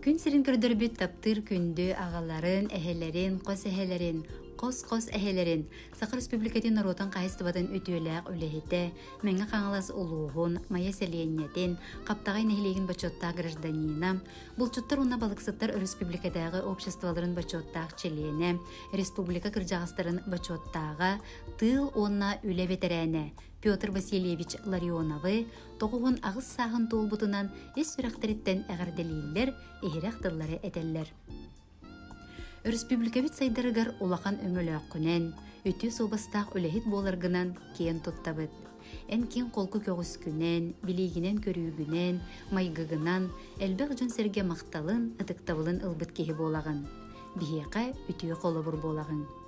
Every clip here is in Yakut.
Күн сирин көрдөрбүт таптыыр күндү аҕаларын, эһэлэрин, хос эһэлэрин, хос-хос эһэлэрин, Саха Республикатын норуотун хаһайыстыбатын үтүөлээх үлэһитэ, Мэҥэ Хаҥалас улууһун, Майа сэлиэнньэтин, Хаптаҕай нэһилиэгин бочуоттаах гражданина, булчуттар уонна балыксыттар өрөспүүбүлүкэтээҕи обществоларын бочуоттаах чилиэнэ, республика кырдьаҕастарын бочуоттааҕа, тыыл уонна үлэ бэтэрээнэ Петр Васильевич Ларионовы 98 сааһын туолбутунан ис сүрэхтэриттэн эҕэрдэлииллэр, иһирэх тыллары этэллэр. Өрөспүүбүлүкэбит сайдарыгар улахан өҥөлөөххүнэн, үтүө суобастаах үлэһит буоларгынан киэн туттабыт. Эн киэҥ холку көҕүскүнэн, билиигинэн-көрүүгүнэн, майгыгынан элбэх дьон-сэргэ махталын, ытыктабылын ылбыт киһи буолаҕын. Биһиэхэ үтүө холобур буолаҕыҥ.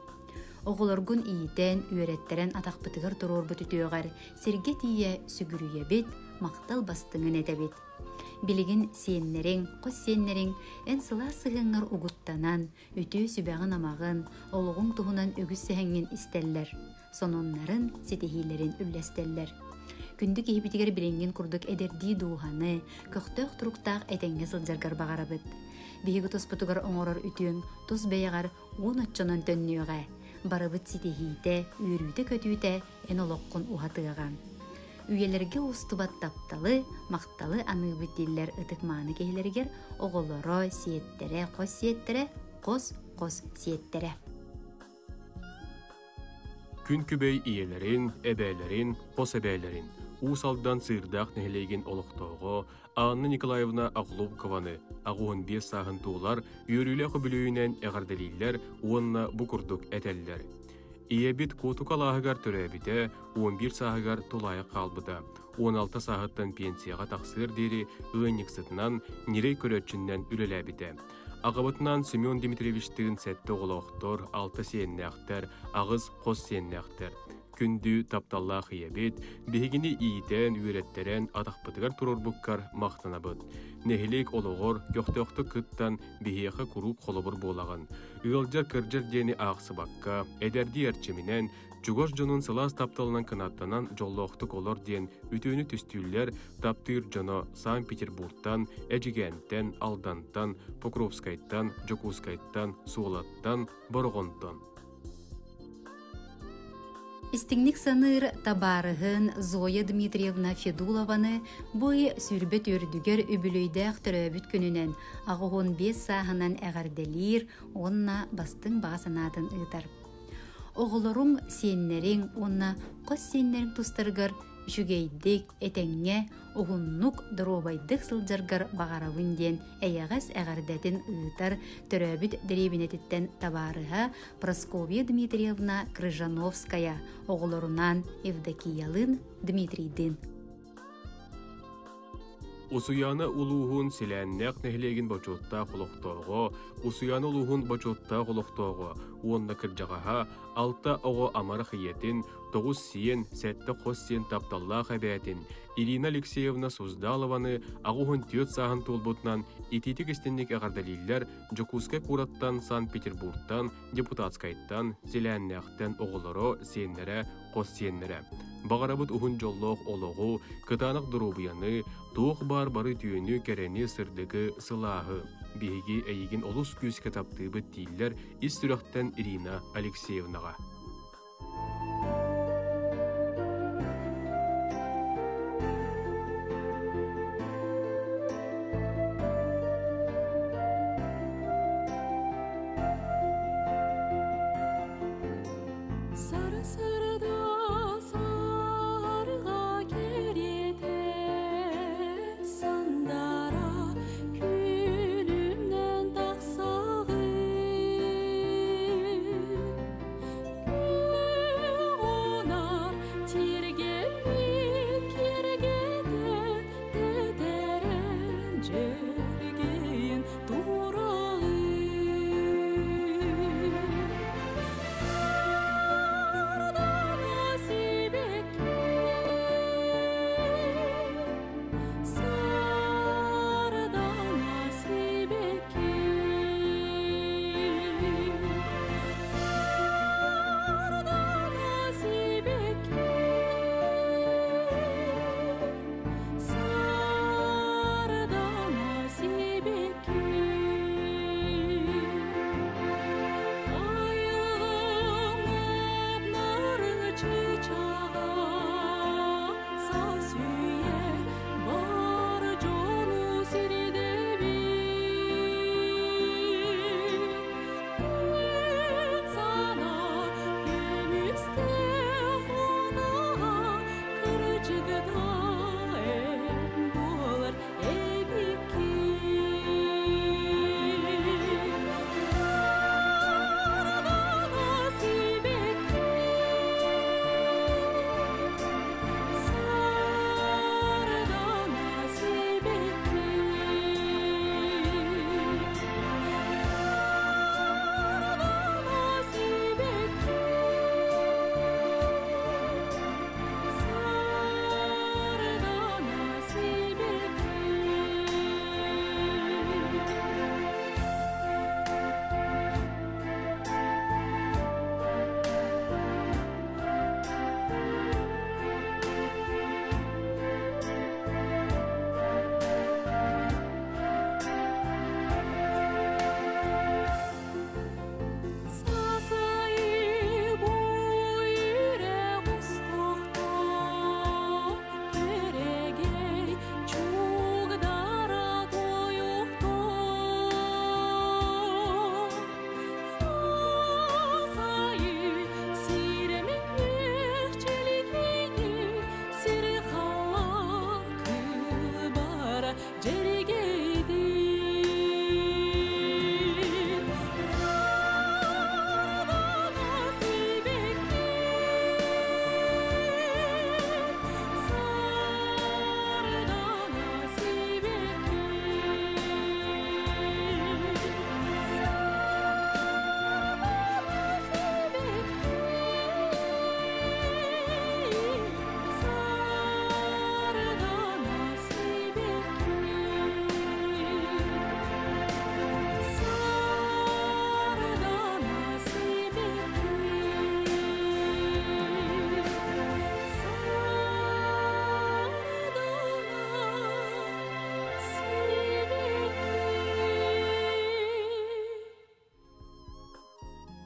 Оҕолоргун иитэн, үөрэттэрэн атахпытыгар туруорбут үтүөҕэр сиргэ тиийэ сүгүрүйэбит, махтал бастыҥын этэбит. Билигин сиэннэриҥ, хос сиэннэриҥ эн сылаас сыһыаҥҥар угуттанан, үтүө сүбэҕин-амаҕын, олоҕуҥ туһунан үгүс сэһэҥҥин истэллэр, сонуннарын, ситиһиилэрин үллэстэллэр. Күндү киһибитигэр билиҥҥин курдук эдэрдии дууһаны, көхтөөх туруктаах этэҥҥэ сылдьаргар баҕарабыт. Биһиги туспутугар оҥорор үтүөҥ тус бэйэҕэр уон оччонон төннүөҕэ, барыбыт ситиһиитэ, үөрүүтэ-көтүүтэ эн олоххун уһатыаҕа. Үйэлэргэ устубат тапталы, махталы аныыбыт дииллэр ытык-мааны киһилэригэр оҕолоро, сиэттэрэ, хос сиэттэрэ, хос-хос сиэттэрэ. Күн күбэй ийэлэрин, эбээлэрин, хос эбээлэрин, Уус Алдан Сыырдаах нэһилиэгин олохтооҕо Анна Николаевна Охлопкованы 85 сааһын туолар үөрүүлээх үбүлүөйүнэн эҕэрдэлииллэр уонна бу курдук этэллэр. Ийэбит Куотука алааһыгар төрөөбүтэ, 11 сааһыгар тулаайах хаалбыта. 16 сааһыттан пенсияҕа тахсыар диэри ыанньыксытынан, ньирэй көрөөччүнэн үлэлээбитэ. Аҕабытынан Семен Дмитриевичтыын сэттэ оҕолоохтор, алта сиэннээхтэр, аҕыс хос сиэннээхтэр. Күндү тапталлаах ийэбит, биһигини иитэн, үөрэттэрэн, атахпытыгар туруорбуккар махтанабыт. Нэһилиэк олоҕор көхтөөхтүк кыттан, биһиэхэ куруук холобур буолаҕын. Ыалдьар-кырдьар диэни аахсыбакка, эдэрдии эрчиминэн, чугас дьонун сылаас тапталынан кынаттанан дьоллоохтук олор диэн үтүөнү түстүүллэр таптыыр дьоно Санкт-Петербургтан, Эдьигээнтэн, Алдантан, Покровскайтан, Дьокуускайтан, Суолаттан, Бороҕонтон. Истиҥник саныыр табаарыһын Зоя Дмитриевна Федулованы бу ый сүүрбэ түөрдүгэр үбүлүөйдээх төрөөбүт күнүнэн 85 сааһынан эҕэрдэлиир уонна бастыҥ баҕа санаатын ыытар. Оҕолоруҥ, сиэннэриҥ уонна хос сиэннэриҥ тустарыгар үчүгэйдик, этэҥҥэ, уһуннук, доруобайдык сылдьаргар баҕарабын диэн эйэҕэс эҕэрдэтин ыытар төрөөбүт дэриэбинэтиттэн табаарыһа Прасковья Дмитриевна Крыжановская оҕолорунаан Евдокиялыын Дмитрийдыын. Усуйаана улууһун Силээннээх нэһилиэгин бочуоттаах олохтооҕо, Усуйаана улууһун бочуоттаах олохтооҕо уонна кырдьаҕаһа алта оҕо амарах ийэтин, тоҕус сиэн, сэттэ хос сиэн тапталлаах эбээтин Ирина Алексеевна Суздалованы 84 сааһын туолбутунан итиитик-истинник эҕэрдэлииллэр Дьокуускай куораттан, Санкт-Петербургтан, Депутатскайтан, Силээннээхтэн оҕолоро, сиэннэрэ, хос сиэннэрэ. Баҕарабыт уһун дьоллоох олоҕу, кытаанах доруобуйаны, туох баар бары үтүөнү, кэрэни, сырдыгы, сылааһы. Биһиги эйигин олус күүскэ таптыыбыт дииллэр ис сүрэхтэн Ирина Алексеевнаҕа. Сарсырда сарга кэриэтэ сандара күлүмнэн тахсаҕын.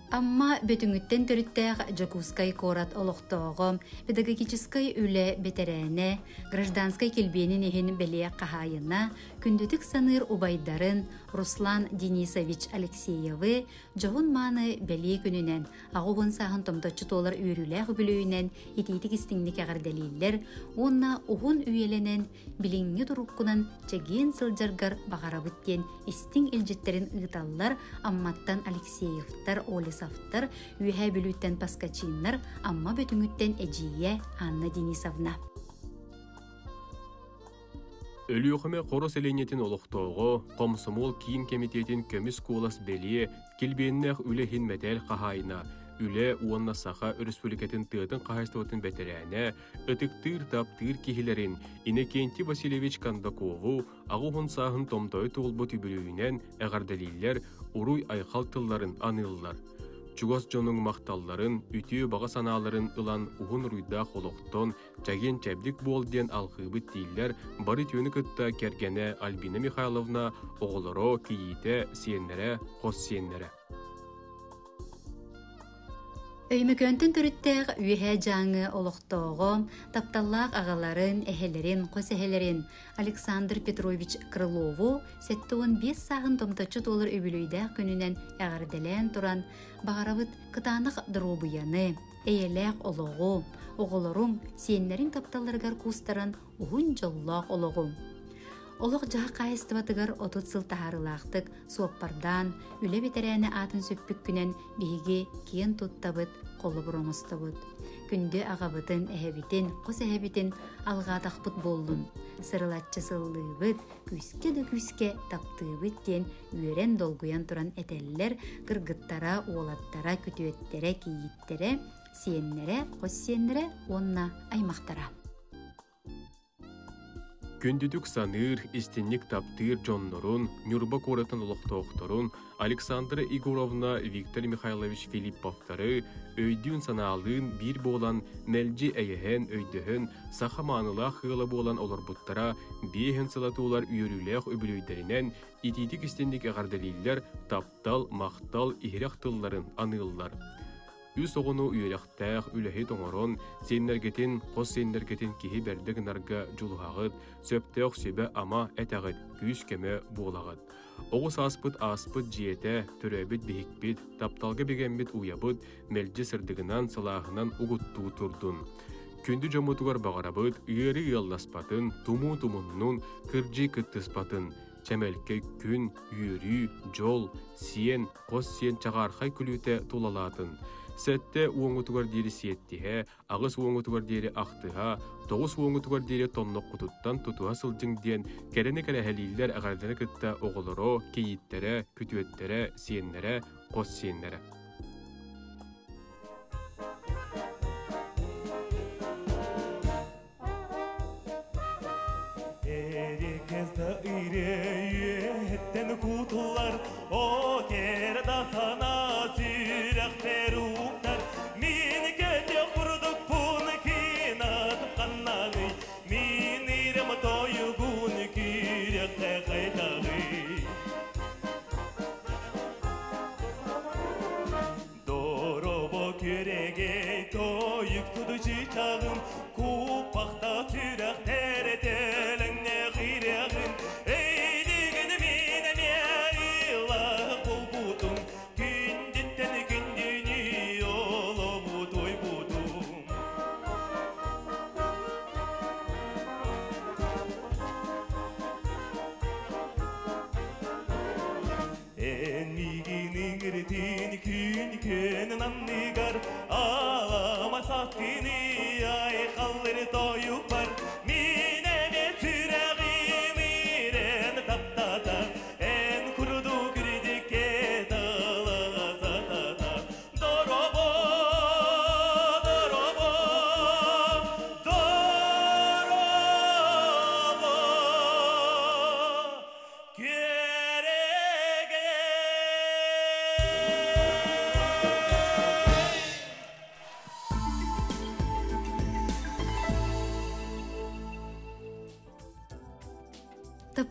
Амма Бөтүҥүттэн төрүттээх Дьокуускай куорат олохтооҕо, педагогическай үлэ бэтэрээнэ, гражданскай килбиэнин иһин бэлиэ хаһаайына, күндүтүк саныыр убайдарын Руслан Денисович Алексеевы дьоһун-мааны бэлиэ күнүнэн, 80 сааһын томточчу туолар үөрүүлээх үбүлүөйүнэн итиитик истиҥник эҕэрдэлииллэр уонна уһун үйэлэнэн билиҥҥи туруккунан чэгиэн сылдьаргар баҕарабыт диэн истиҥ илдьиттэрин ыыталлар Амматтан Алексеевтар, Олесовтар, Үөһээ Бүлүүттэн Паскачиннар, Амма Бөтүҥүттэн эдьиийэ Анна Денисовна. Өлүөхүмэ Хоро сэлиэнньэтин олохтооҕо, Комсомол киин кэмитиэтин көмүс куолас бэлиэ, килбиэннээх үлэ иһин мэтээл хаһаайына, Үлэ уонна Саха Өрөспүүбүлүкэтин тыатын хаһаайыстыбатын бэтэрээнэ, ытыктыыр, таптыыр киһилэрин Иннокентий Васильевич Кондакову 80 сааһын томтойо туолбут үбүлүөйүнэн эҕэрдэлииллэр, уруй-айхал тылларын аныыллар. Чугас дьонуҥ махталларын, үтүө баҕа санааларын ылан уһун уруйдаах олохтон чэгиэн-чэбдик буол диэн алҕыыбыт дииллэр бары үтүөнү кытта кэргэнэ Альбина Михайловна, оҕолоро, кийиитэ, сиэннэрэ, хос сиэннэрэ. Өймөкөөнтөн төрүттээх Үөһээ Дьааҥы олохтооҕо, тапталлаах аҕаларын, эһэлэрин, хос эһэлэрин Александр Петрович Крылову 75 сааһын томточчу туолар үбүлүөйдээх күнүнэн эҕэрдэлээн туран, баҕарабыт кытаанах доруобуйаны, эйэлээх олоҕу, оҕолоруҥ, сиэннэриҥ тапталларыгар куустаран уһун дьоллоох олоҕу. Олох-дьаһах хаһаайыстыбатыгар 30 сыл таһаарыылаахтык суоппардаан, үлэ бэтэрээнэ аатын сүппүккүнэн биһиги киэн туттабыт, холобур оҥостобут. Күндү аҕабытын, эһэбитин, хос эһэбитин алҕаатахпыт буоллун. Сырылаччы сыллыыбыт, күүскэ да күүскэ таптыыбыт диэн үөрэн долгуйан туран этэллэр кыргыттара, уолаттара, күтүөттэрэ, кийииттэрэ, сиэннэрэ, хос сиэннэрэ уонна аймахтара. Күндүтүк саныыр, истинник таптыыр дьоннорун, Ньурба куоратын олохтоохторун Александра Егоровна, Виктор Михайлович Филипповтары өйдүүн-санаалыын биир буолан, мэлдьи эйэһэн, өйдөһөн, саха маанылаах ыала буолан олорбуттара 5 сыла туолар үөрүүлээх үбүлүөйдэринэн итиитик-истинник эҕэрдэлииллэр, таптал, махтал, иһирэх тылларын аныыллар. Үс оҕону үөрэхтээх, үлэһит оҥорон, сиэннэргитин, хос сиэннэргитин киһи бэрдэ гынарга дьулуһаҕыт, сөптөөх сүбэ-ама этэҕит, күүс-көмө буолаҕыт. Оҕо сааспыт ааспыт дьиэтэ, төрөөбүт биһикпит, тапталга бигэммит уйабыт мэлдьи сырдыгынан, сылааһынан угуттуу турдун. Күндү дьоммутугар баҕарабыт, ыарыы ыалласпатын, тумуу тумуннун, кырдьыы кыттыспатын, чэмэлкэй күн, үөрүү, дьол, сиэн, хос сиэн чаҕаархай күлүүтэ тулалаатын. 7 уоҥутугар диэри сиэттиһэ, 8 уоҥутугар диэри ахтыһа, 9 уоҥутугар диэри тонноххутуттан тутуһа сылдьыҥ диэн кэрэни кэрэһэлииллэр эҕэрдэни кытта оҕолоро, кийииттэрэ, күтүөттэрэ, сиэннэрэ, хос сиэннэрэ. Ирееттен кутулар, о керда сана сүрәхтер уктар. Мин кете курдук пун кинат каннаны, мин ирем тойугун киректе кайтагы. Доробо күрегей тойук тудучу чагым, купакта сүрәхтер телеңне кирегин. Эйдигин мин эме ылах болбутум, күндүттен күндүнү олобу тойбутум. Эн мигин иңиртин күн күн нанныгар, алама саткыны айқал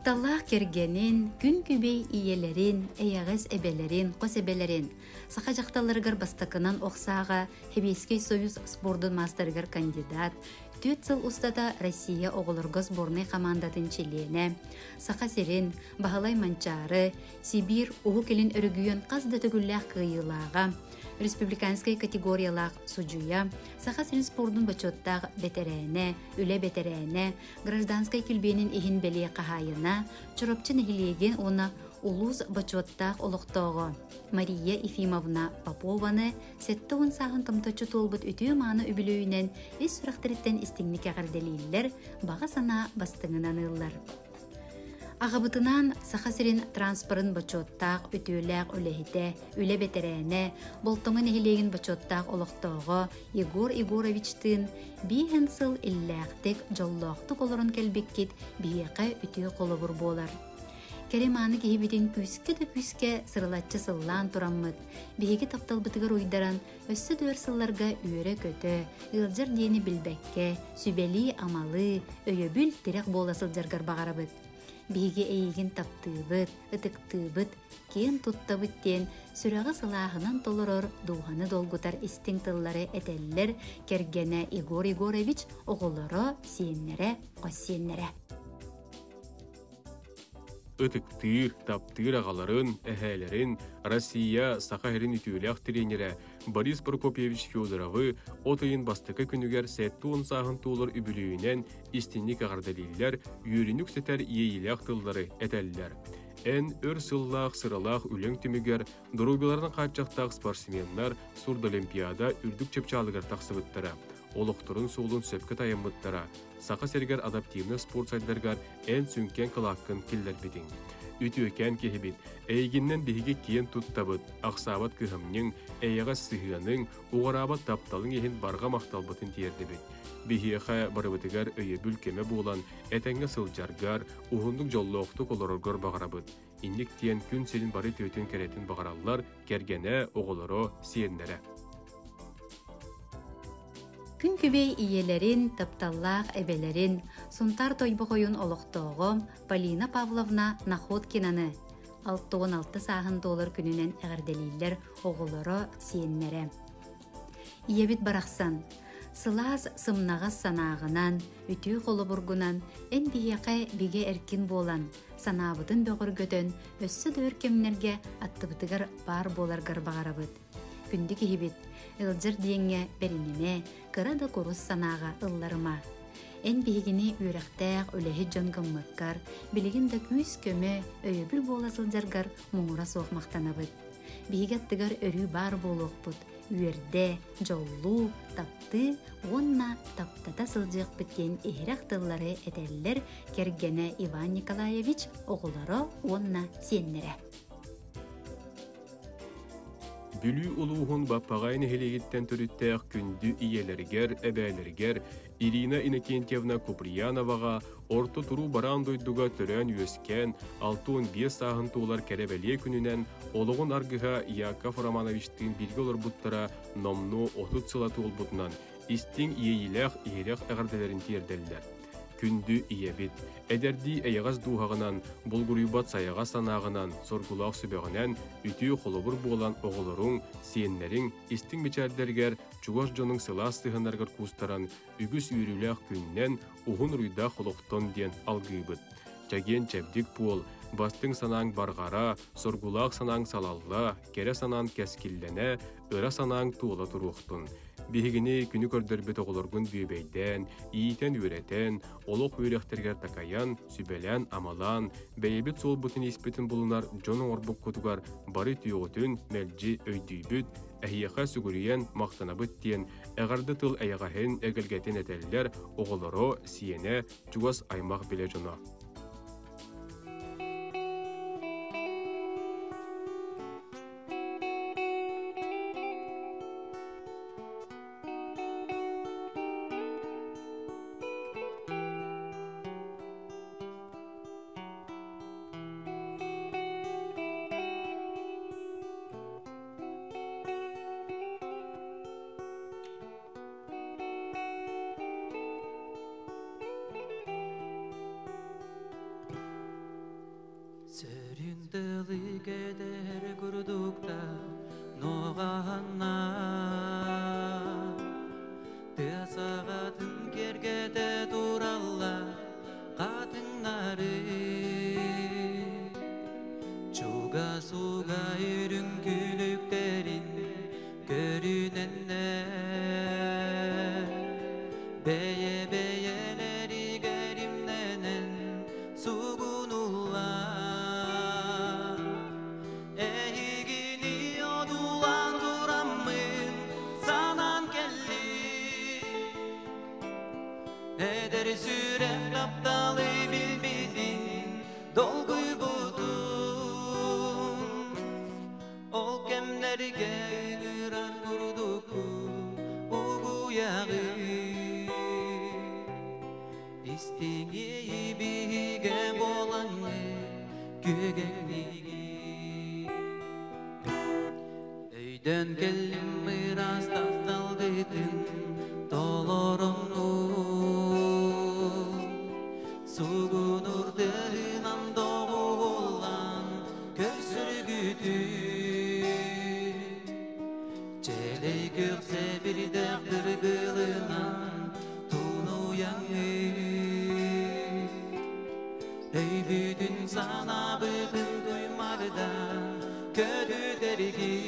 Тапталлаах кэргэнин, күн күбэй ийэлэрин, эйэҕэс эбэлэрин, хос эбэлэрин, саха дьахталларыгар бастакынан ох сааҕа Сэбиэскэй Союз спордун маастарыгар кандидат, 4 сыл устата Россия оҕолорго сборнай хамаандатын чилиэнэ, Саха сирин, Баһылай Манчаары, Сибиир Уһук Илин өрөгүйүөн хас да төгүллээх кыайыылааҕа, республиканскай категориялаах судьуйа, Саха сирин спордун бочуоттаах бэтэрээнэ, үлэ бэтэрээнэ, гражданскай килбиэнин иһин бэлиэ хаһаайына, Чурапчы нэһилиэгин уонна улуус бочуоттаах олохтооҕо Мария Ефимовна Попованы 70 сааһын томточчу туолбут үтүө-мааны үбүлүөйүнэн ис сүрэхтэриттэн истиҥник эҕэрдэлииллэр, баҕа санаа бастыҥынан ыыллар. Аҕабытынаан Саха сирин транспорын бочуоттаах үтүөлээх үлэһитэ, үлэ бэтэрээнэ, Болтоҥо нэһилиэгин бочуоттаах олохтооҕо Егор Егоровичтыын биэһэн сыл иллээхтик, дьоллоохтук олорон кэлбиккит биһиэхэ үтүө холобур буолар. Кэрэ-мааны киһибитин күүскэ да күүскэ сырылаччы сыллаан тураммыт, биһиги тапталбытыгар уйдаран, өссө да өр сылларга үөрэ-көтө, ыалдьар диэни билбэккэ, сүбэлии-амалыы, өйөбүл, тирэх буола сылдьаргар баҕарабыт. Биһиги эйигин таптыыбыт, ытыктыыбыт, киэн туттабыт диэн сүрэҕи сылааһынан толорор, дууһаны долгутар истиҥ тыллары этэллэр кэргэнэ Егор Егорович, оҕолоро, сиэннэрэ, хос сиэннэрэ. Ытыктыыр, таптыыр аҕаларын, эһээлэрин Россия Саха сирин үтүөлээх тренерэ Борис Прокопьевич Федоровы от ыйын бастакы күнүгэр 70 сааһын туолар үбүлүөйүнэн истиҥник эҕэрдэлииллэр, үөрүүнү үксэтэр иэйиилээх тыллары этэллэр. Эн өр сыллаах сыралаах үлэҥ түмүгэр доруобуйаларын хааччахтаах спортсменнар Сурдолимпиада үрдүк чыпчаалыгар тахсыбыттара, олохторун суолун сөпкө тайаммыттара, Саха сиригэр адаптивнай спорт сайдарыгар эн сүҥкэн кылааккын киллэрбитиҥ. Үтүөкээн киһибит, эйигиннэн биһиги киэн туттабыт, ахсаабат кыһамньыҥ, эйэҕэс сыһыаныҥ, уҕараабат тапталыҥ иһин барҕа махталбытын тиэрдэбит. Биһиэхэ барыбытыгар өйөбүл көмө буолан, этэҥҥэ сылдьаргар, уһуннук дьоллоохтук олороргор баҕарабыт. Инник диэн күн сирин бары үтүөтүн кэрэтин баҕараллар кэргэнэ, оҕолоро, сиэннэрэ. Күн күбэй ийэлэрин, тапталлаах эбэлэрин, Сунтаар Тойбохойун олохтооҕо Полина Павловна Находкинаны 66 сааһын туолар күнүнэн эҕэрдэлииллэр оҕолоро, сиэннэрэ. Ийэбит барахсан, сылаас сымнаҕас санааҕынан, үтүө холобургунан эн биһиэхэ бигэ эркин буолан, санаабытын бөҕөргөтөн, өссө да өр кэмнэргэ аттыбытыгар баар буоларгар баҕарабыт. Күндү киһибит, ыалдьар диэҥҥэ бэринимэ, кыра да курус санааҕа ылларыма. Эн биһигини үөрэхтээх, үлэһит дьон гыммыккар, билигин да күүс-көмө, өйөбүл буола сылдьаргар муҥура суох махтанабыт. Биһиги аттыгар өрүү баар буолуохпут, үөрдэ, дьоллуу, таптыы уонна таптата сылдьыахпыт диэн иһирэх тыллары этэллэр кэргэнэ Иван Николаевич, оҕолоро уонна сиэннэрэ. Бүлүү улууһун Баппаҕай нэһилиэгиттэн төрүттээх күндү ийэлэригэр, эбээлэригэр Ирина Иннокентьевна Куприяноваҕа орто туруу бараан дойдуга төрөөн-үөскээн, 65 сааһын туолар кэрэ-бэлиэ күнүнэн олоҕун аргыһа Яков Романовичтыын бииргэ олорбуттара номнуо 30 сыла туолбутунан истиҥ иэйиилээх иһирэх эҕэрдэлэрин тиэрдэллэр. Күндү ийэбит, эдэрдии эйэҕэс дууһаҕынан, булгуруйбат сайаҕас санааҕынан, соргулаах сүбэҕинэн үтүө холобур буолан оҕолоруҥ, сиэннэриҥ истиҥ мичээрдэригэр чугас дьонуҥ сылаас сыһыаннарыгар куустаран үгүс үөрүүлээх күннэн, уһун уруйдаах олохтон диэн алгыыбыт. Чэгиэн-чэбдик буол, бастыҥ санааҥ барҕара, соргулаах санааҥ салалла, кэрэ санааҥ кэскиллэнэ, ыра санааҥ туола туруохтун. Биһигини күнү көрдөрбүт оҕолоргун бүөбэйдээн, иитэн-үөрэтэн, олох үөрэхтэригэр такайан, сүбэлээн-амалаан, бэйэбит суолбутун-ииспитин булунар дьон оҥорбуккутугар бары үтүөҕүтүн мэлдьи өйдүүбүт, эһиэхэ сүгүрүйэн махтанабыт диэн эҕэрдэ тыл эйэҕэһин, эгэлгэтин этэллэр оҕолоро, сиэнэ, чугас аймах билэ дьоно. тылы кэтэһэр курдукта ноҕаһанна Тыа саҕатын киэргэтэ тураллар хатыҥнары Чугас уга үрүҥ күлүктэрин көрүнэннэр Бэйэ-бэйэлэригэр имнэнэн сугунуллар Эһигини одуулаан тураммын санаан кэллим Эдэр сүрэх тапталы билбитин долгуйбутум Ол кэмнэргэ ыҥырар курдукку угуйаҕын Истиҥ биһигэ буолаҥҥын күөгэҥниигин Өйдөөн кэллим ыраас тапталгытын толороммун Сугунур тыаһынан доҕуһуллан көрсөргүтүн Чээлэй күөх сэбирдэх дыргылынан тунуйаҥҥын Өйбүтүн санаабытын туймардан көтүтэргин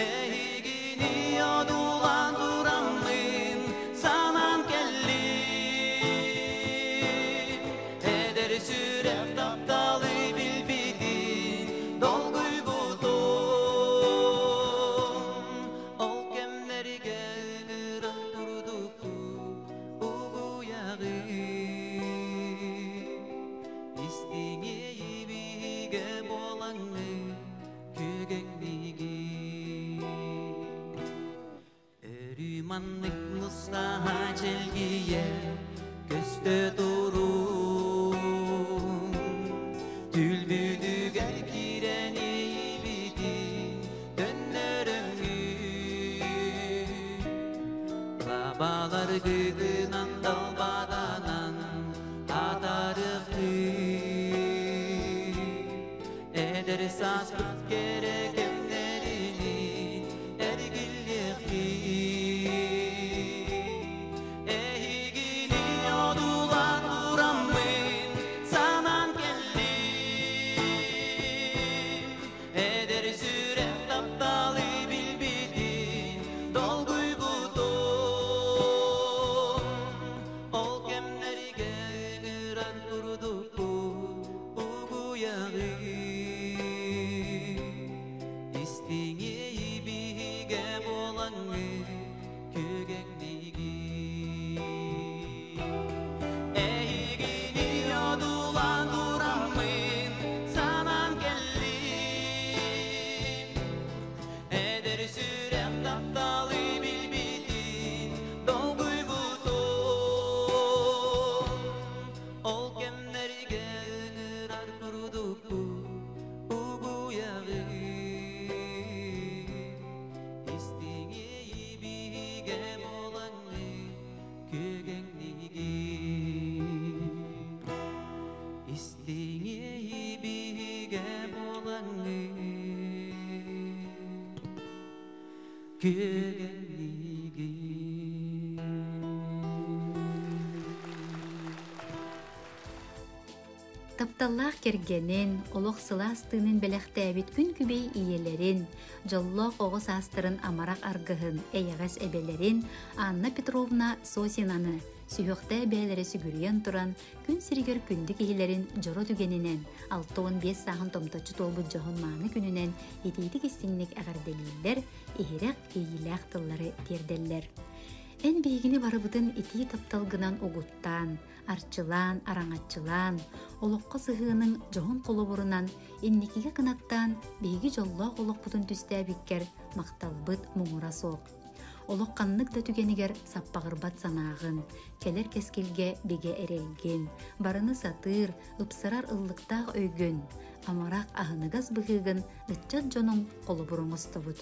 Эһигини одуулаан тураммын санаан кэллим Эдэр сүрэх тапталы билбитин долгуйбутум Ол кэмнэргэ ыҥыран турдукку угуйаҕын Истиҥ иэйии буолаҥҥын күөгэҥниигин Өрүү маннык нустаһа чэлгийэ көстө туруҥ Түлбүтүгэр киирэн иэйиибитин төннөрөҥҥүн Лабаларгытынан далбаданан атарыахтыы Эдэр сааспыт кэрэ кэмнэринин эргиллиэхтии Эһигини одуулаан тураммын санаан кэллим Эдэр сүрэх тапталы билбитин долгуйбутум Ол кэмнэргэ ыҥырар курдукку угуйаҕын Истиҥ иэйии биһигэ буолаҥҥын күөгэҥниигин Эһигини одуулаан тураммын санаан кэллим Эдэр сүрэх тапталы билбитин долгуйбутум Ол кэмнэргэ ыҥырар курдукку угуйаҕын Истиҥ иэйии биһигэ буолаҥҥын күөгэҥниигин Истиҥ иэйии биһигэ буолаҥҥын күөгэҥниигин Тапталлаах кэргэнин, олох сылаас тыынын бэлэхтээбит күн күбэй ийэлэрин, дьоллоох оҕо саастарын амарах аргыһын, эйэҕэс эбэлэрин Анна Петровна Сосинаны сүһүөхтээх бэйэлэрэ сүгүрүйэн туран, күн сиригэр күндү киһилэрин дьоро түгэнинэн, 65 сааһын томточчу туолбут дьоһун-мааны күнүнэн итиитик-истиҥник эҕэрдэлииллэр, иһирэх, иэйиилээх тыллары тиэрдэллэр. Эн биһигини барыбытын итии тапталгынан угуттаан, арчылаан, араҥаччылаан, олоххо сыһыаныҥ дьоһун холобурунан инникигэ кынаттаан биһиги дьоллоох олохпутун түстээбиккэр махталбыт муҥура суох. Олох ханнык да түгэнигэр саппаҕырбат санааҕын, кэлэр кэскилгэ бигэ эрэлгин, барыны сатыыр, ыпсарар ыллыктаах өйгүн, амарах аһыныгас быһыыгын ыччат дьонуҥ холобур оҥостобут.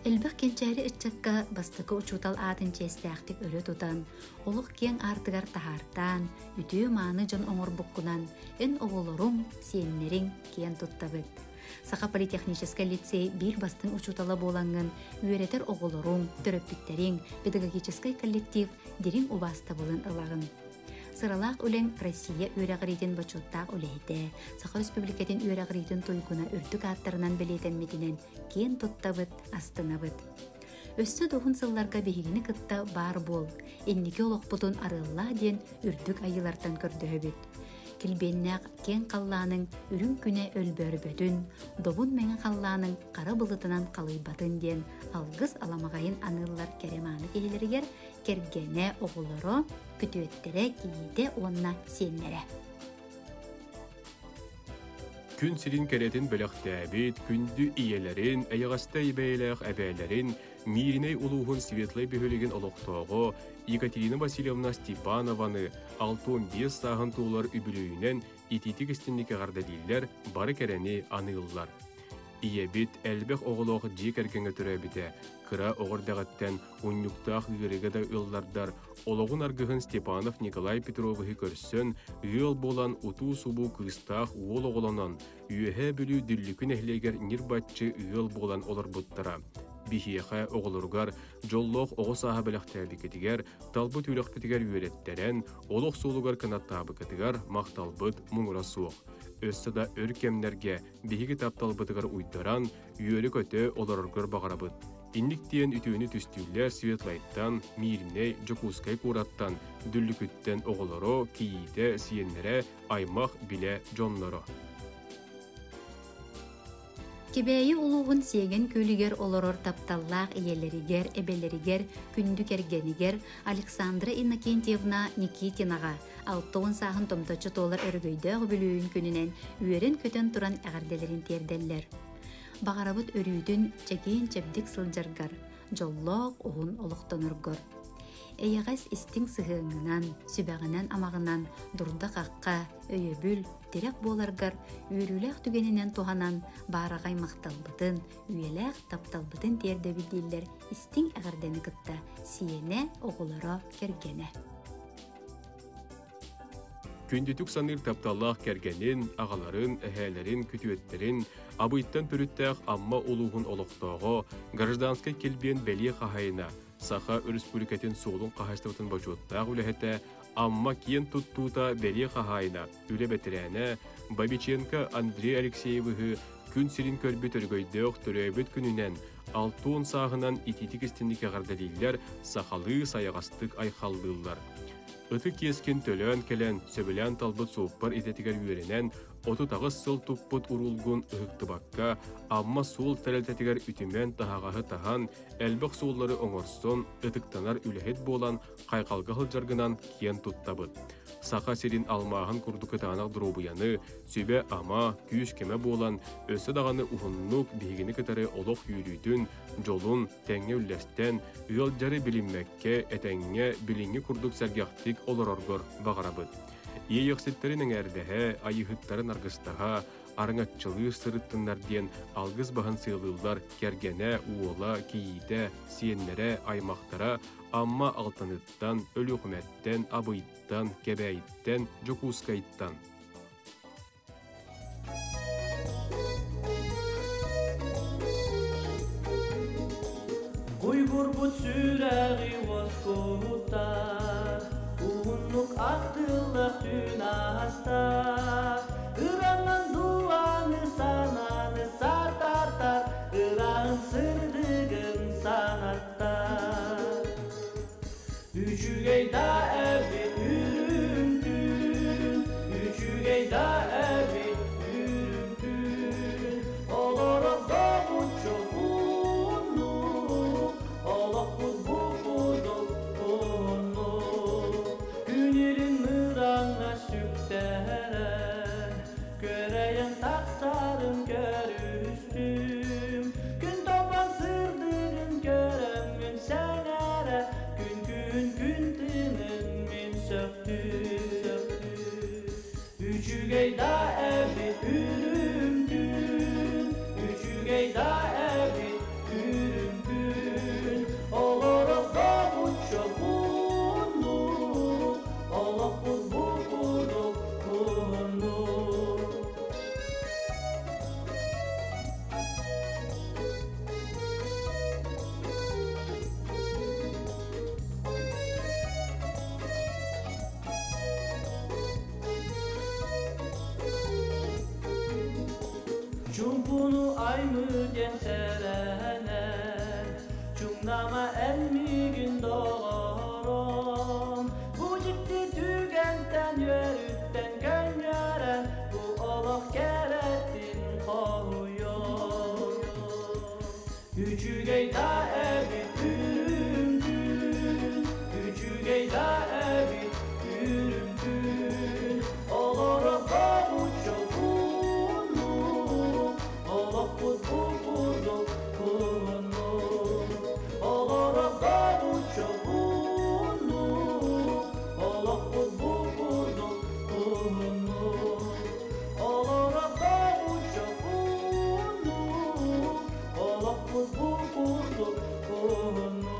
Элбэх кэнчээри ыччакка бастакы учуутал аатын чиэстээхтик өрө тутан, олох киэҥ аартыгар таһаартаан, үтүө-мааны дьон оҥорбуккунан эн оҕолоруҥ, сиэннэриҥ киэн туттабыт. Саха политехническай лицей биир бастыҥ учуутала буолаҥҥын үөрэтэр оҕолоруҥ, төрөппүттэриҥ, педагогическай коллектив дириҥ убаастабылын ылаҕын. Сыралаах үлэҥ Россия үөрэҕириитин бочуоттаах үлэһитэ, Саха Республикатын үөрэҕириитин туйгуна үрдүк ааттарынан бэлиэтэммитинэн киэн туттабыт, астынабыт. Өссө да уһун сылларга биһигини кытта баар буол, инники олохпутун арыаллаа диэн үрдүк айыылартан көрдөһөбүт. Килбиэннээх киэҥ халлааныҥ үрүҥ күнэ өлбөөрбөтүн, добун мэҥэ халлааныҥ хара былытынан халыйбатын диэн алгыс аламаҕайын аныыллар кэрэ-мааны киһилэригэр кэргэнэ, оҕолоро, күтүөттэрэ, кийиитэ уонна сиэннэрэ. Күн сирин кэрэтин бэлэхтээбит, күндү ийэлэрин, эйэҕэстэй бэйэлээх эбээлэрин, Мииринэй улууһун Светлэй бөһүөлэгин олохтооҕо Екатерина Васильевна Степанованы 65 сааһын туолар үбүлүөйүнэн итиитик истинник эҕэрдэлииллэр, бары кэрэни аныыллар. Ийэбит элбэх оҕолоох дьиэ кэргэҥҥэ төрөөбүтэ, кыра оҕо эрдэҕиттэн унньуктаах ыарыыга да ыллардар, олоҕун аргыһын Степанов Николай Петровиһы көрсөн, ыал буолан утуу-субуу кыыстаах уол оҕолонон, Үөһээ Бүлүү Дүллүкү нэһилиэгэр ньир-баччы ыал буолан олорбуттара. Биһиэхэ оҕолоругар дьоллоох оҕо сааһа бэлэхтээбиккитигэр, талбыт үөрэхпитигэр үөрэттэрэн, олох суолугар кынаттаабыккытыгар махталбыт муҥура суох. Өссө да өр кэмнэргэ биһиги тапталбытыгар уйдаран, үөрэ-көтө олороргор баҕарабыт. Инник диэн үтүөнү түстүүллэр Светлайтан, Миирнэй, Дьокуускай куораттан, Дүллүкүттэн оҕолоро, кийиитэ, сиэннэрэ, аймах, билэ дьонноро. Кэбээйи улууһун Сиэгэн күөлүгэр олорор тапталлаах ийэлэригэр, эбэлэригэр, күндү кэргэнигэр Александра Иннокентьевна Никитинаҕа 60 сааһын томточчу туолар өрөгөйдөөх үбүлүөйүн күнүнэн үөрэн-көтөн туран эҕэрдэлэрин тиэрдэллэр. Баҕарабыт өрүүтүн чэгиэн-чэбдик сылдьаргар, дьоллоох уһун олохтоноргор. Эйэҕэс истиҥ сыһыаҥҥынан, сүбэҕинэн-амаҕынан дурда-хахха, өйөбүл, тирэх буоларгар үөрүүлээх түгэнинэн туһанан баараҕай махталбытын, үйэлээх тапталбытын тиэрдэбит дииллэр истиҥ эҕэрдэни кытта сиэнэ, оҕолоро, кэргэнэ. Күндүтүк саныыр тапталлаах кэргэнин, аҕаларын, эһээлэрин, күтүөттэрин, Абыйтан төрүттээх Амма улууһун олохтооҕо, гражданскай килбиэн бэлиэ хаһаайына, Саха Өрөспүүбүлүкэтин суолун хаһаайыстыбатын бочуоттаах үлэһитэ, Амма киэн туттуута бэлиэ хаһаайына, үлэ бэтэрээнэ Бабиченко Андрей Алексеевиһы күн сирин көрбүт өрөгөйдөөх төрөөбүт күнүнэн 60 сааһынан итиитик истинник эҕэрдэлииллэр, сахалыы сайаҕастык айхаллыыллар. Ытык иэскин төлөөн кэлэн, сөбүлээн талбыт суоппар идэтигэр үөрэнэн, 38 сыл туппут уруулгун ыһыктыбакка, Амма суол тэрилтэтигэр үтүмэн таһаҕаһы таһан, элбэх суоллары оҥорсон, ытыктанар үлэһит буолан, хайҕалга сылдьаргынан киэн туттабыт. Саха сирин алмааһын курдук кытаанах доруобуйаны, сүбэ-ама, күүс-көмө буолан, өссө даҕаны уһуннук биһигини кытары олох үөрүүтүн, дьолун тэҥҥэ үллэстэн, ыалдьары билиммэккэ, этэҥҥэ билиҥҥи курдук сэргэхтик олороргор баҕарабыт. Иэйэхситтэрин эҥээрдэһэ, айыыһыттарын аргыстаһа, араҥаччылыыр сырыттыннар диэн алгыс баһын сыалыыллар кэргэнэ, уола, кийиитэ, сиэннэрэ, аймахтара Амма Алтаныттан, Өлүөхүмэттэн, Абыйтан, Кэбээйиттэн, Дьокуускайтан. Уйгурбут сүрэҕи уоскутар, уһуннук ахтыллар түүн ааста. Ыранан дуаны санааны сататар, ыраын сырдыгын санаттар. Үчүгэй да эбит үрүҥ түүн, үчүгэй да эбит үрүҥ түүн. Олорор добуччу ууннук, олохпут бу курдук уһуннук. Күн илин мыраҥҥа сүктэрэн, күөрэйэн тахсарын көрүстүм. Күн толбон сырдыгын көрөммүн сэҥээрэ, күн күн күн тыынын мин сөхтүм. Үчүгэй да эбит үрүҥ түүн, үчүгэй да эбит үрүҥ түүн. Чуҥкуну аймыыр диэн сэрэнэн, Чуҥнама эн миигин доҕором. Бу дьикти түгэнтэн үөрүттэн көнньүөрэн, Бу олох кэрэтин хоһуйуом. Үчүгэй да эбит үрүҥ күн, Үчүгэй да эбит үрүҥ күн, Олоро бобуччу ууннук, Олохпут бу курдук уһуннук. Олоро бобуччу ууннук, Олохпут бу курдук уһуннук. Олоро бобуччу ууннук, Олохпут бу курдук уһуннук.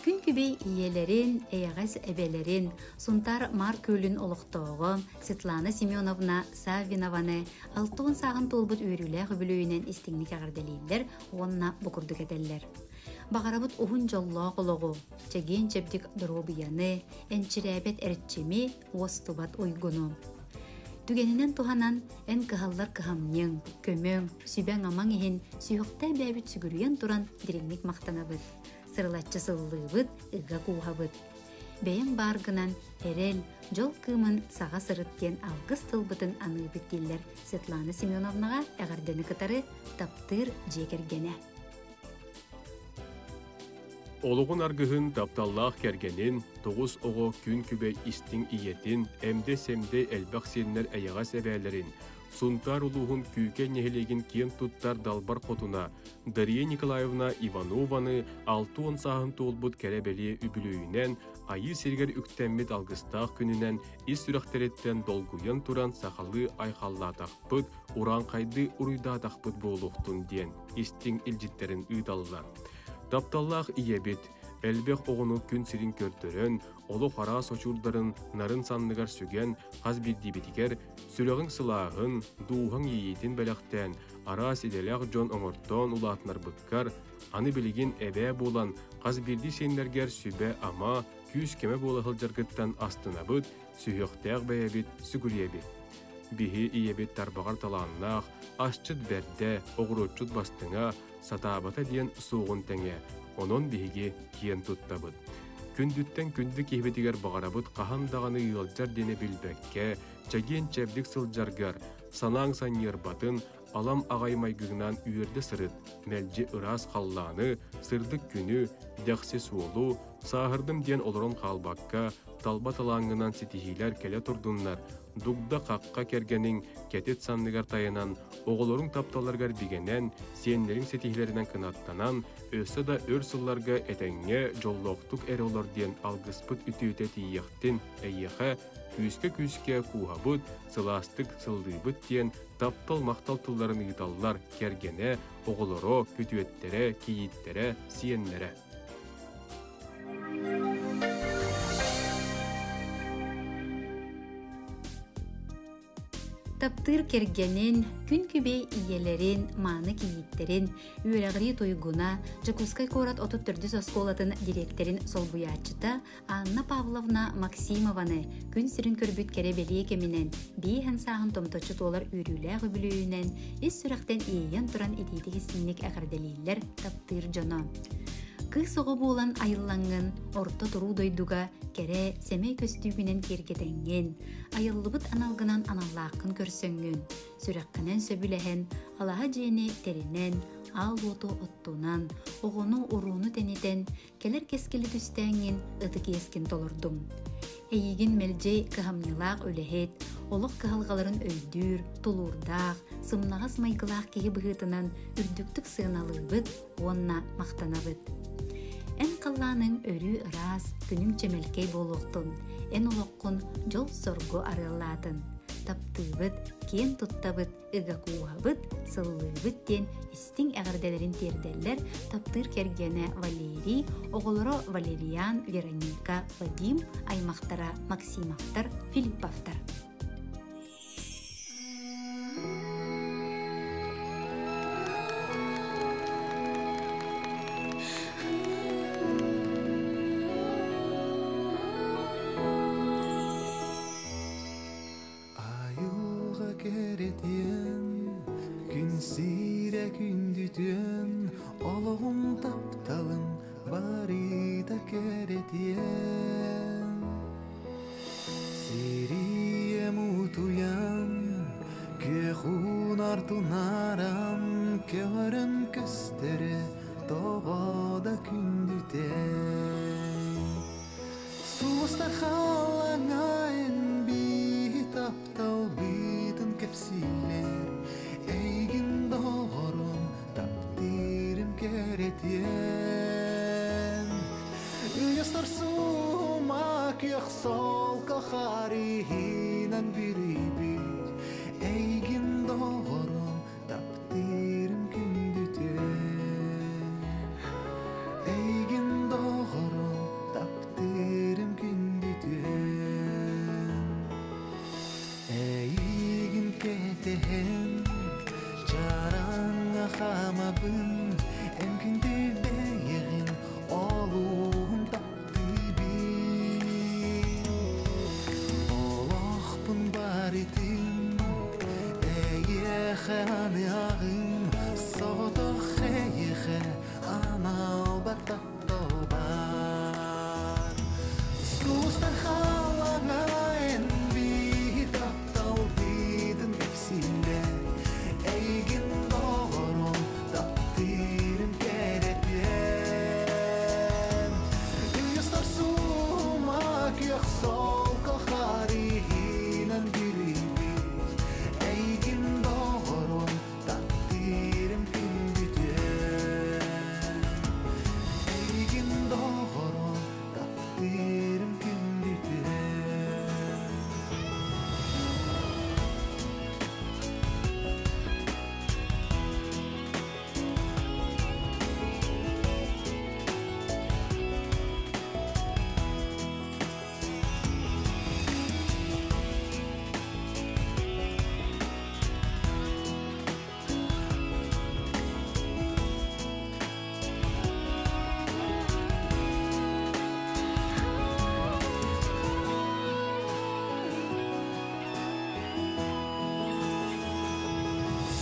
Күн күбэй ийэлэрин, эйэҕэс эбэлэрин, Сунтаар Маар Күөлүн олохтооҕо Светлана Семеновна Саввинованы 60 сааһын туолбут үөрүүлээх үбүлүөйүнэн истиҥник эҕэрдэлииллэр уонна бу курдук этэллэр. Баҕарабыт уһун дьоллоох олоҕу, чэгиэн-чэбдик доруобуйаны, энчирээбэт эрчими, уостубат уйгуну. Түгэнинэн туһанан, эн кыһаллар кыһамньыҥ, көмөҥ, сүбэҥ-амаҥ иһин сүһүөхтэй бэйэбит сүгүрүйэн туран дириҥник махтанабыт. Сырылаччы сыллыыбыт, ыга кууһабыт. Бэйэҥ бааргынан эрэл, дьол кыымын саҕа сырыт диэн алгыс тылбытын аныыбыт дииллэр Светлана Семеновнаҕа эҕэрдэни кытары таптыыр дьиэ кэргэнэ. Олоҕун аргыһын, тапталлаах кэргэнин, тоҕус оҕо күн күбэй истиҥ ийэтин, эмдэ-сэмдэ элбэх сиэннэр эйэҕэс эбээлэрин, Сунтаар улууһун Күүкэй нэһилиэгин киэн туттар далбар хотуна Дария Николаевна Иванованы 60 сааһын туолбут кэрэ-бэлиэ үбүлүөйүнэн Айыы сиригэр үктэммит алгыстаах күнүнэн ис сүрэхтэриттэн долгуйан туран сахалыы айхаллаатахпыт, урааҥхайдыы уруйдаатахпыт буолуохтун диэн истиҥ илдьиттэрин ыыталлар. Тапталлаах ийэбит, элбэх оҕону күн сирин көрдөрөн, олох араас очурдарын нарын санныгар сүгэн, хас биирдиибитигэр сүрэҕиҥ сылааһын, дууһаҥ иэйиитин бэлэхтээн, араас идэлээх дьон оҥортоон улаатынарбыккар, аны билигин эбээ буолан, хас биирдии сиэннэргэр сүбэ-ама, күүс-көмө буола сылдьаргыттан астынабыт, сүһүөхтээх бэйэбит сүгүрүйэбит. Биһи ийэбит тарбаҕар талааннаах, асчыт бэрдэ, оҕуруотчут бастыҥа, сатаабата диэн суоҕун тэҥэ, онон биһиги киэн туттабыт. Күндүттэн күндү киһибитигэр баҕарабыт хаһан даҕаны ыалдьар диэни билбэккэ, чэгиэн-чэбдик сылдьаргар, санааҥ санньыарбатын, алам аҕай майгыгынан үөрдэ сырыт, мэлдьи ыраас халлааны, сырдык күнү, дэхси суолу, сааһырдым диэн олорон хаалбакка, талба талааҥҥынан ситиһиилэр кэлэ турдуннар, дугда-хахха кэргэниҥ кэтит санныгар тайанан, оҕолоруҥ тапталларыгар бигэнэн, сиэннэриҥ ситиһиилэринэн кынаттанан, өссө да өр сылларга этэҥҥэ, дьоллоохтук эрэ олор диэн алгыспыт үтүөтэ тиийиэхтин, эйиэхэ күүскэ-күүскэ кууһабыт, сылаастык сыллыыбыт диэн таптал-махтал тылларын ыыталлар кэргэнэ, оҕолоро, күтүөттэрэ, кийииттэрэ, сиэннэрэ. Таптыыр кэргэнин, күн күбэй ийэлэрин, мааны кийииттэрин, үөрэҕирии туйгуна, Дьокуускай куорат 34 оскуолатын дириэктэрин солбуйааччыта Анна Павловна Максимованы күн сирин көрбүт кэрэ-бэлиэ кэминэн, биэһэн сааһын томточчу туолар үөрүүлээх үбүлүөйүнэн ис сүрэхтэн иэйэн туран итиитик истиҥник эҕэрдэлииллэр таптыыр дьоно. Кыыс оҕо буолан айыллаҥҥын, орто туруу дойдуга кэрэ, сэмэй көстүүгүнэн киэргэтэҥҥин, айыллыбыт аналгынан аналлааххын көрсөҥҥүн, сүрэххинэн сөбүлэһэн, алаһа дьиэни тэринэн, аал уоту оттунан, оҕону-урууну тэнитэн, кэлэр кэскили түстээҥҥин ытык иэскин толордуҥ. Эйигин мэлдьи кыһамньылаах үлэһит, олох кыһалҕаларын өйдүүр, тулуурдаах, сымнаҕас майгылаах киһи быһыытынан үрдүктүк сыаналыыбыт уонна махтанабыт. Эн халлааныҥ өрүү ыраас, күнүҥ чэмэлкэй буолуохтун, эн олоххун дьол-соргу арыаллаатын. Таптыыбыт, киэн туттабыт, ыга кууһабыт, сыллыыбыт диэн истиҥ эҕэрдэлэрин тиэрдэллэр таптыыр кэргэнэ Валерий, оҕолоро Валериан, Вероника, Вадим, аймахтара Максимовтар, Филипповтар. Күндүтүөн Олоҕум тапталым барыта кэрэтиэн Сирием утуйан Күөх уунар тунааран Көҕөрөн көстөрө тоҕо да күндүтэй Сулустар халаҥайын биһи тапталбытын кэпсииллэр Эйигин доҕорум таптыырым кэрэтиэн Ыйыстар сума күөх солко харыһынан бүрүйбүт Эйигин доҕорум таптыырым күндүтүн Эйигин доҕорум таптыырым күндүтүн Эйигин кэтэһэн чараҥҥа хаамабын Эн күндү бэйэҕин олуһун таптыыбын Олохпун барытын эйиэхэ аныаҕым Соҕотох эйиэхэ аналбар таптал бар Сулустар халаҥайын биһи тапталбытын кэпсииллэр Эйигин доҕорум таптыырым кэрэтиэн Ыйыстар сума күөх солко харыһынан бүрүйбүт Эйигин доҕорум таптыырым күндүтүөн Эйигин доҕорум таптыырым күндүтүөн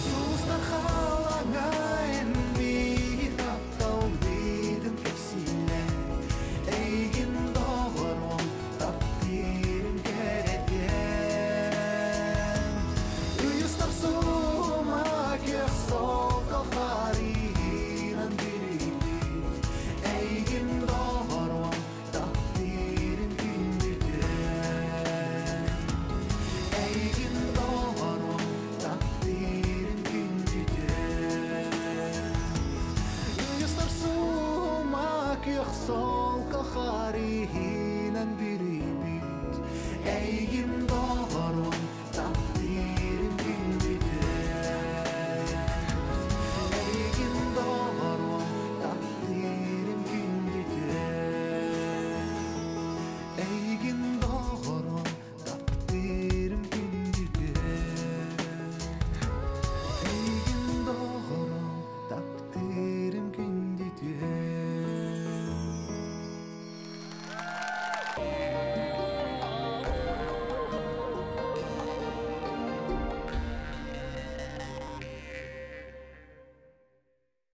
Сулустар халаҥайын биһи тапталбытын кэпсииллэр Эйигин доҕорум таптыырым кэрэтиэн Ыйыстар сума күөх солко харыһынан бүрүйбүт Эйигин доҕорум таптыырым күндүтүөн Эйигин доҕорум таптыырым күндүтүөн Ыйыстар сума күөх солко харыһынан бүрүйбүт Эйигин